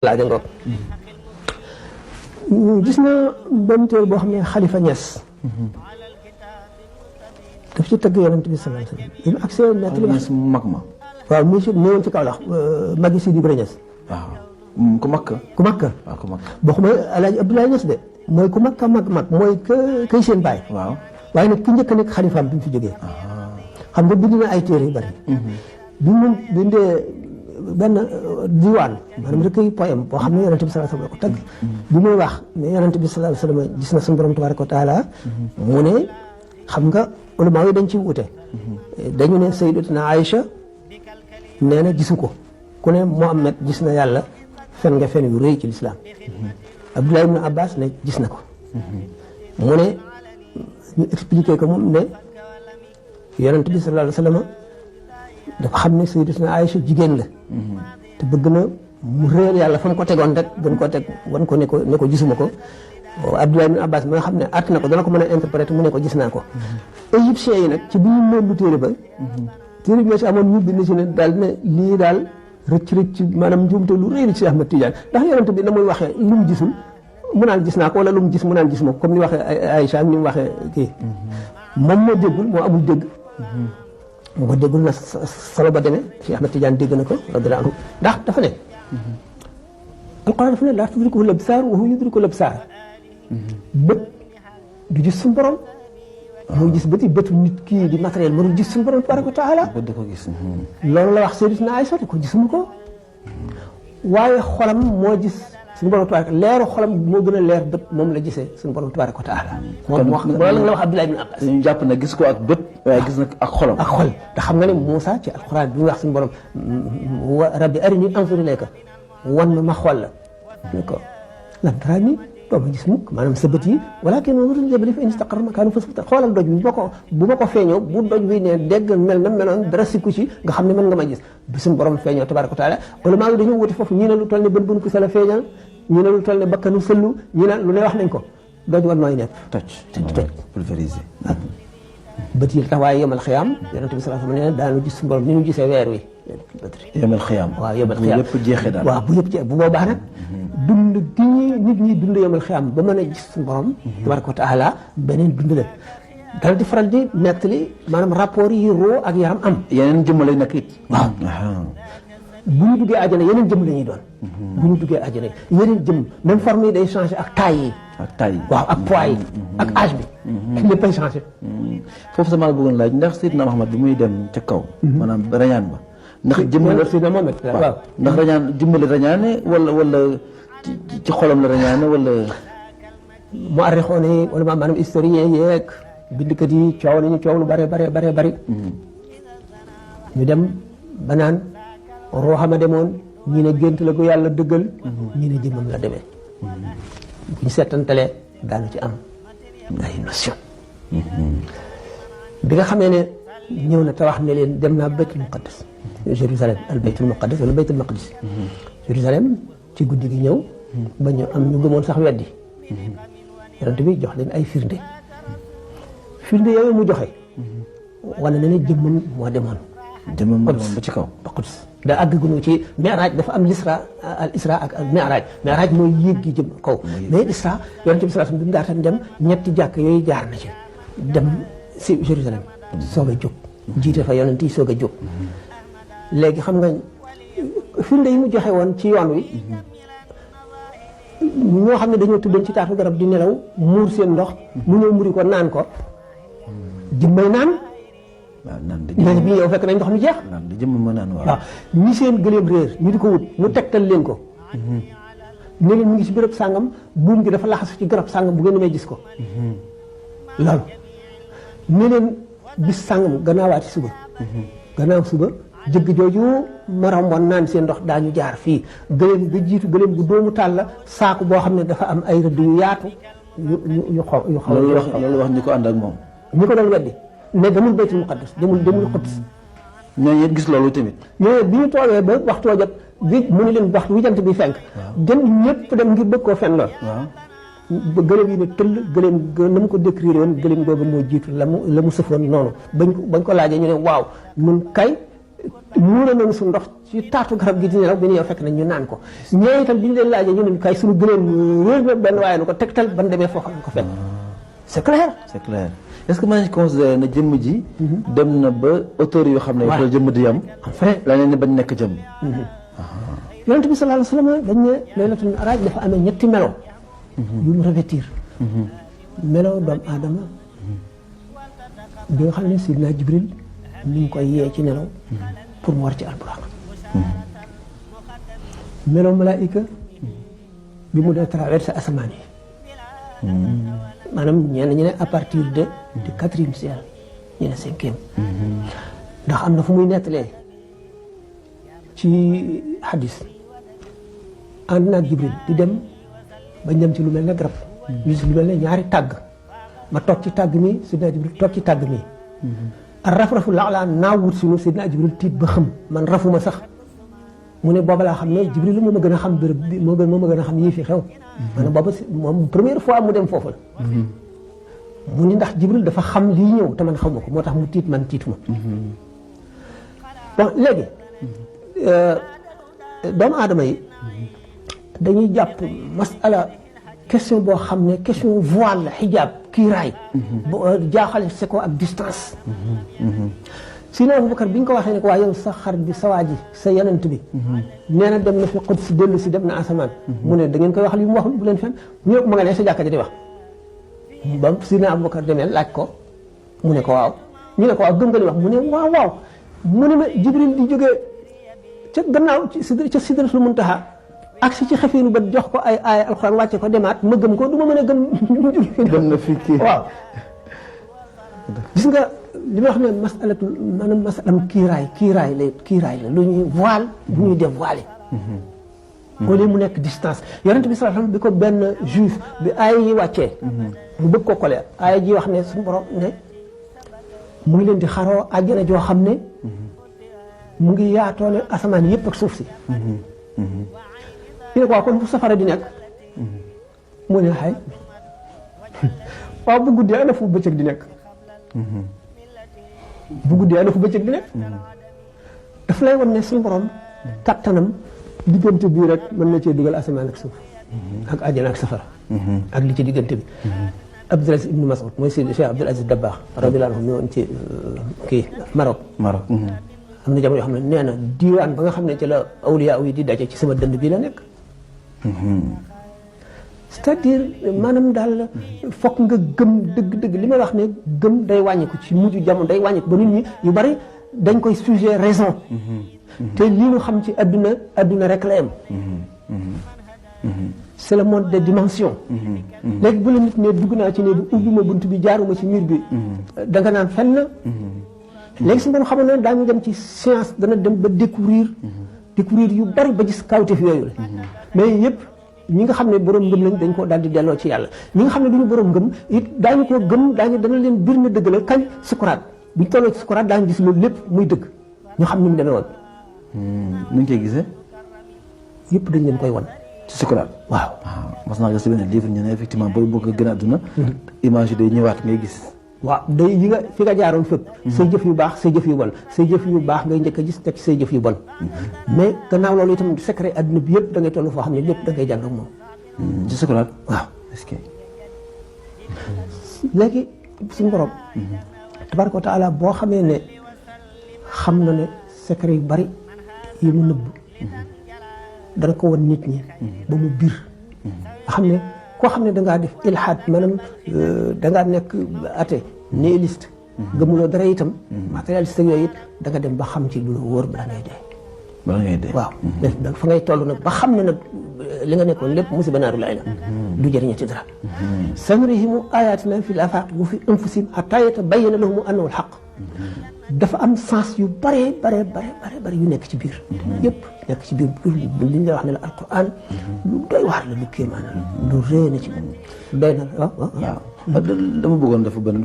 laaja ngoog gis na benn téere boo xam ne Xalifa Ñas daf ci tëgg yonent bi sallallahu alayhi wasallam yi mu accès nettali Ñas mu mag ma waaw mi si néewoon ci Kaolack magi Sidi Ibra Ñas waaw ku mag ku mag waaw ku mag boo xam ne Alaaji Abdoulaye Ñas de mooy ku mag mag mooy kay seen baay waaw waaye nag ki njëkk a nekk xalifaam bi mu fi jógee xam nga bind na ay téere yu bari bi mu bindee benn diwaan maanaam rek ay poème boo xam ne yonent bi sallallahu alayhi wasallam ko tagg bi muy wax ne yonent bi sallallahu alayhi wasallam gis na suñu borom tabaraka wa taala mu ne xam nga ulama yi dañ ci wute dañu ne sayyidatuna Aïcha nee na gisu ko ku ne Muhammad gis na yàlla fen nga fen yu rëy ci lislaam Abdullah ibn Abbas ne gis na ko mu ne ñu expliqué ko moom ne yonent bi sallallahu alayhi wasallam dafa xam ne sayyidatuna Aïcha jigéen la te bëgg na mu réer yàlla fa mu ko tegoon rek gën koo teg wan ko ne ko gisuma ko Abdullah ibn Abbas ma nga xam ne att na ko dana ko mën a interpréter mu ne ko gis naa ko égyptiens yi nag ci bi ñu moom lu téere ba téere bi ci amoon ñu bind ci ne daal ne lii daal rëcc maanaam njuumte lu réy ci Ahmad Tidiane ndax yonent bi na muy waxee lu mu gisul mu naan gis naa ko wala lu mu gis mu naan gis ma ko comme ni waxee Aïcha ni mu waxee kii moom moo déggul moo amul dégg moo déggul na solo ba demee Cheikh Ahmad Tidiane dégg na ko radiyallahu anhu ndax dafa ne alquran dafa ne laa tudrikuhu l-absaar wa huwa yudriku l-absaar bët du gis suñu borom muy gis bëti bëtu nit kii di matériel mënul gis suñu borom tabaraka wa taala bët du ko gis loolu la wax Sayyidatuna Aïcha ko gisuma ko waaye xolam moo gis suñu borom tabaraka leeru xolam moo gën a leer bët moom la gisee suñu borom tabaraka wa taala moom wax loolu la wax Abdullah ibn Abbas ñu jàpp na gis ko ak bët waaye gis na ak xolam ak xol te xam nga ne Moussa ci alquran bi mu wax suñu borom wa rabbi arini anzur ilayka wan ma xool la ñu ko lan taraani doo ma gis mukk maanaam sa bët yi walakin unzur ila al-jabali fa in istaqarra makaanahu fa sawfa xoolal doj bi bu ma ko feeñoo bu doj bi ne dégg mel na meloon dara sikku ci nga xam ne mën nga ma gis bi suñu borom feeñoo tabaraka wa taala ulama yi dañoo wuti foofu ñii ne lu toll ne bën bën ko sala feeñal ñii ne lu toll ne bakkanu sëllu ñii ne lu ne wax nañ ko doj war nooy nekk toj pulvérisé bët yi tax waaye yemal xiyaam yonent bi sallallahu alayhi wasallam nee na daanu gis suñu borom ni ñu gisee weer wi yemal xiyaam waaw yemal xiyaam lépp jeexee daal waaw bu yëpp jeex bu boobaa nag dund gi nit ñi dund yemal xiyaam ba mën a gis suñu borom tabaraka wa taala beneen dund la dal di faral di nettali maanaam rapport yi roo ak yaram am yeneen jëmmale nag it waaw bu ñu duggee àjjana yeneen jëm la ñuy doon bu ñu duggee àjjana yeneen jëm même forme yi day changé ak taille yi ak taille waaw ak poids yi ak âge bi léppay changé foofu sama la bëggoon laaj ndax Seydina Muhammad bi muy dem ca kaw maanaam rañaan ba ndax jëmmale Seydina Muhammad waaw ndax rañaan jëmmale rañaane wala ci xolam la rañaane wala mu arrixoon yi wala maanaam historien yeeg bindkat yi coow nañu coow lu bare bari ñu dem ba naan ruuxam a demoon ñi ne gént la ko yàlla dëggal ñi ne jëmmam la demee bu ñu seetantalee daanu ci am ay notion bi nga xamee ne ñëw na te wax ne leen dem naa baytul muqaddas Jérusalem al baytul muqaddas wala baytul maqdis Jérusalem ci guddi gi ñëw ba ñu am ñu gëmoon sax weddi yonent bi jox leen ay firnde yooyu mu joxe wane na ne jëmmam moo demoon ba ci kaw ba Quds da àggagunu ci mi'raaj dafa am al isra ak al mi'raaj mooy yéeg gi jëm kaw mais isra yonent bi sallallahu alayhi wasallam bi mu daataan dem ñetti jàkk yooyu jaar na ci dem si Jérusalem soog a jóg jiite fa yonent yi soog a jóg léegi xam nga firnde yi mu joxe woon ci yoon wi ñoo xam ne dañoo tuddoon ci taatu garab di nelaw muur seen ndox mu ñëw muri ko naan ko jëmmay naan naan bi yow fekk nañ ndox mi jeex waaw ñi seen gëléem réer ñu di ko wut mu tegtal leen ko ne leen mu ngi ci béréb sàngam buum gi dafa laxasu ci garab sàngam bu ngeen demee gis ko loolu ne leen bis sàngam gannaawaati suba gannaaw suba jëgg jooju ma romboon naan seen ndox daañu jaar fii gëléem ga jiitu gëléem gu doomu taal la saaku boo xam ne dafa am ay rëdd yu yaatu yu xaw loolu wax ñi ko ànd ak moom ñi ko doon weddi ne demul baytul muqaddas demul Quds ñooñu it gis loolu tamit ñooñu bi ñu toogee ba waxtu wa jot bi mu ne leen waxtu wi jant bi fenk dem ñëpp dem ngir bëgg koo fen lool ba gëléem yi ne tëll gëléem na mu ko décrire woon gëléem googu moo jiitu la mu sëfoon noonu bañ ko laajee ñu ne waaw ñun kay muura nañu su ndox ci taatu garab gi di nelaw bi ñu yow fekk nañ ñu naan ko ñee itam bi ñu leen laajee ñu ne kay suñu gëléem réer na benn waaye nu ko tegtal ban demee foofu lañ ko fekk c'est clair. c'est clair est-ce que maa ngi considéré na jëmm ji dem na ba auteur yoo xam ne fa jëmm di yam enfin la leen ne bañ nekk jëmm yonent bi sallallahu alayhi wa sallam dañ ne laylatul mi'raj dafa amee ñetti melo yu mu revêtir melo doomu aadama bi nga xam ne Sidna Jibril ni ngi koy yee ci nelaw pour mu war ci alburaq melo malaayika bi mu dee traversé asamaan yi maanaam ñenn ñu ne à partir du 4e ciel ñu ne 5e ndax am na fu muy nettalee ci hadis ànd naag Jibril di dem ba dem ci lu mel ne garab ñu si lu mel ne ñaari tàgg ma toog ci tàgg mi Sidna Jibril toog ci tàgg mi ar raf-rafu laalaa naaw wut sinu Sidna Jibril tiit ba xam man rafuma sax mu ne booba laa xam ne Jibril moo ma gën a xam béréb bi moo ma gën a xam yii fi xew maanaam booba moom première fois mu dem foofu la mu ni ndax Jibril dafa xam lii ñëw te man xaw ma ko moo tax mu tiit man tiituma bon léegi doomu aadama yi dañuy jàpp masala question boo xam ne question voile la xijaab kiiraay jaaxale se ko ak distance Sidna Abubakar bi ñu ko waxee ne ko waa yow sa xarit bi sa waa ji sa yonent bi nee na dem na fi Quds si dellu si dem na asamaan mu ne da ngeen koy wax li mu waxul bu leen fen ñu ne ko ma nga ne sa jàkka ji di wax ba Sidna Abubakar demee laaj ko mu ne ko waaw ñu ne ko waaw gëm nga li wax mu ne waaw mu ne ma Jibril di jógee ca gannaaw ca Sidratul Muntaha ak si ci xefeenu ba jox ko ay alxuraan wàcce ko demaat ma gëm ko du ma mën a gëm dem na fii kii waaw gis nga li ma wax ne masalam kiiraay la lu ñuy voile bu ñuy dévoiler au lieu mu nekk distance yonent bi sallallahu alayhi wasallam bi ko benn juif bi aaya yi wàccee mu bëgg ko koleer aaya ji wax ne suñu borom ne mu ngi leen di xaroo àjjana joo xam ne mu ngi yaatoo ne asamaan yëpp ak suuf si ñu ne ko waaw kon fu safara di nekk mu ne xay waaw bu guddee ana fu bëccëg di nekk bu guddee ana fu bëccëg di nekk daf lay wan ne suñu borom kattanam diggante bii rek mën na cee dugal asamaan ak suuf ak àjjana ak safara ak li ci diggante bi Abdul Aziz ibn Mas'ud mooy Cheikh Abdul Aziz Dabakh radiyallahu anhu ñëwoon ci kii Maroc am na jamono yoo xam ne nee na diiwaan ba nga xam ne ci la awliya yi di daje ci sama dënd bii la nekk c'est-à-dire maanaam daal fokk nga gëm dëgg-dëgg li may wax ne gëm day wàññiku ci mujj jamono day wàññiku ba nit ñi yu bari dañ koy sujet raison te li ñu xam ci adduna rek la yem c'est le monde des dimensions léegi bu la nit ne dugg naa ci ne bi ubbi ma bunt bi jaaruma ci mur bi da nga naan fenn léegi suñu doon xamoon ne daañu dem ci science dana dem ba découvrir yu bari ba gis kawteef yooyu la mais yëpp ñi nga xam ne borom ngëm lañ dañ ko daal di delloo ci yàlla ñi nga xam ne duñu borom ngëm it daañu ko gëm dana leen bir na dëgg la kañ sukuraat buñ tolloo ci sukuraat daañu gis loolu lépp muy dëgg ñu xam ni mu demee woon nu ñu koy gisee yëpp dañ leen koy wan ci sukuraat waaw mas naa gis benn livre ñu ne effectivement booy bëgg a gën a àdduna image yi day ñëwaat ngay gis waaw day yi nga fi nga jaaroon fépp say jëf yu baax say jëf yu bon say jëf yu baax ngay njëkk a gis teg say jëf yu bon mais gannaaw loolu itam secret adduna bi yëpp da ngay toll foo xam ne lépp da ngay jàng ak moom ci sukuraat waaw est-ce que léegi suñu borom tabaraka wa taala boo xamee ne xam na ne secret yu bari yi mu nëbb dana ko won nit ñi ba mu biir nga xam ne koo xam ne dangaa def ilhaad maanaam dangaa nekk athée nihiliste gëmuloo dara itam matérialiste yooyu it da nga dem ba xam ci lu la wóor bala ngay dee waaw fa ngay toll nag ba xam ne nag li nga nekkoon lépp musiba naaru lay la du jëriñati dara sanurihimu ayatina fil afaq wa fi anfusihim hatta yatabayyana lahum annahu al-haqq dafa am sens yu bare yu nekk ci biir yëpp nekk ci biir li ñu wax ne la alquran lu doy waar la lu kéemaan lu rëy na ci moom doy na waaw dama bëggoon dafa benn